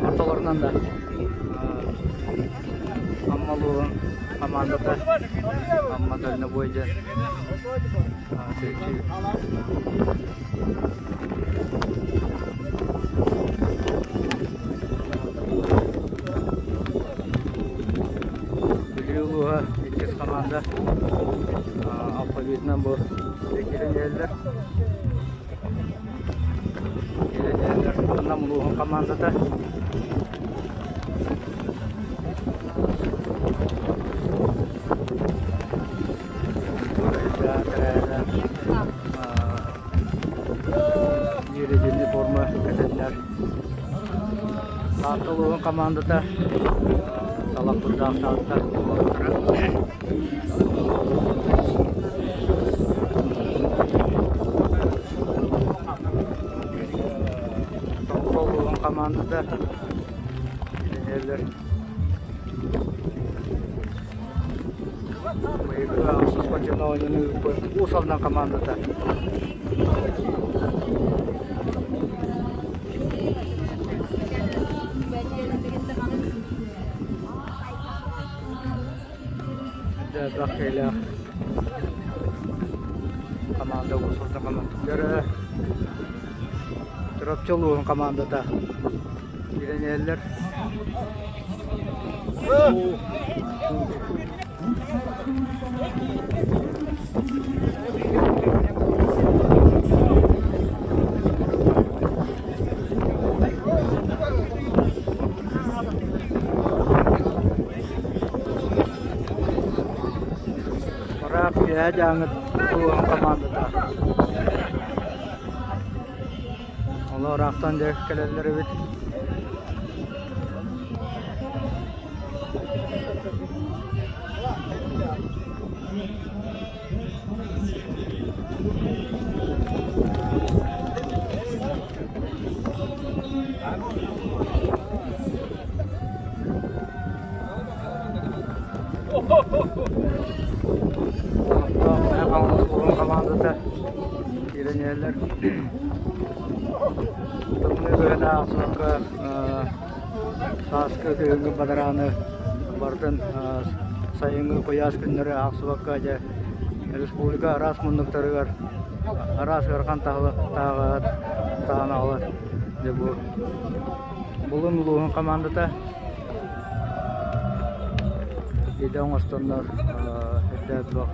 Ортолорунан да Амма улууһун хамаандата Амма дальнобой диэн Бүлүү улууһа иккис хамаанда алфавитынан бу киирэн иһэллэр. Киирэн иһэллэр Нам улууһун хамаандата. Юридическай форма кэтэллэр. Таатта улууһун хамаандата Талахпытдаах Таатта уолаттара. Томпо улууһун хамаандата инженерлэр Быйылгы ахсыс спортивнай оонньууну ыыппыт Уус Алдан хамаандата. Элбэх киһилээх хамаанда Уус Алдан хамаандата. Чурапчы улууһун хамаандата киирэн иһэллэр. Ыраах Үөһээ Дьааҥы улууһун хамаандата. Олор ыраахтан дьэ кэлэллэр эбит. Хамаандата киирэн иһэллэр. Тымныы быһыыны аахсыбакка сааскы күһүҥҥү бадарааны барытын сайыҥҥы куйаас күннэри аахсыбакка дьэ республика араас муннуктарыгар араас ыарахан таһаҕаһы таһан аҕалар дьэ бу Булун улууһун хамаандата идэ оҥостоннор үрдээбэх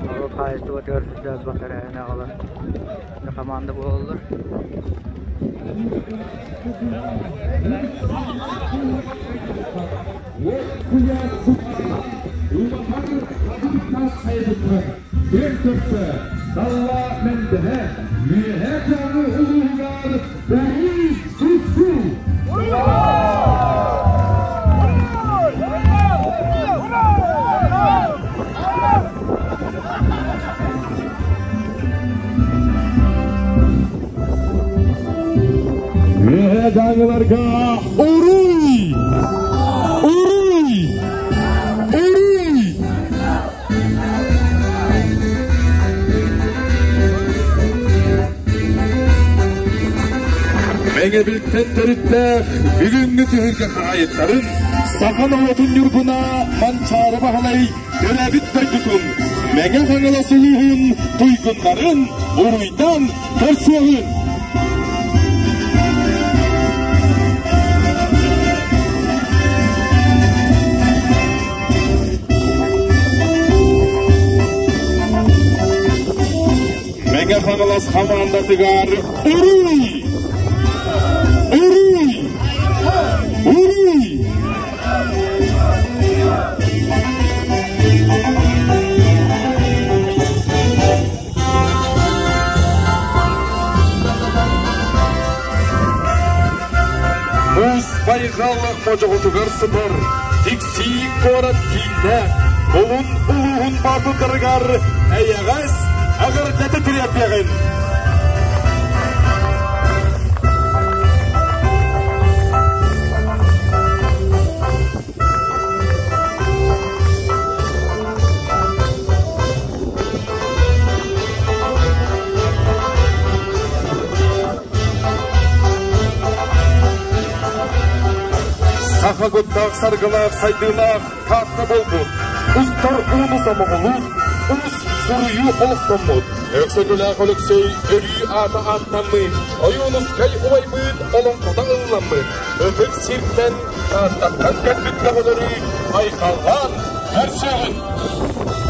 норуот хаһаайыстыбатыгар үрдээбэх тэрээһини аҕалар команда буолаллар. Күөн көрсө Далла Мэндэһэ Үөһээ Дьааҥы улууһугар Уруй Туску! Үөһээ Дьааҥыларга Уруй! Уруй! Уруй! Мэҥэбилтэн төрүттээх бүгүҥҥү түһүлгэ хаһаайыттарын саха норуотун ньургуна Манчаары Баһылай төрөөбүт дойдутун Мэҥэ Хаҥалас улууһун туйгуннарын уруйдан көрсүөҕүн! Мэҥэ Хаҥалас хамаандатыгар Уруй! Уруй! Уруй! Муус байҕал модьоҕотугар сытар Тиксии куорат киинэ Булун улууһун баатырдарыгар эйэҕэс эҕэрдэтэ тириэрдиэҕин. Саха куттаах саргылаах сайдыылаах Таатта буолбут, устар ууну сомоҕолуур, уус суруйуу олохтоммут. Өксөкүлээх Өлөксөй өрүү аата ааттаммыт, Ойуунускай убайбыт олоҥхото ылламмыт, ытык сиртэн Тааттаттан кэлбит бөҕөлөрү айхаллаан көрсүөҕүҥ!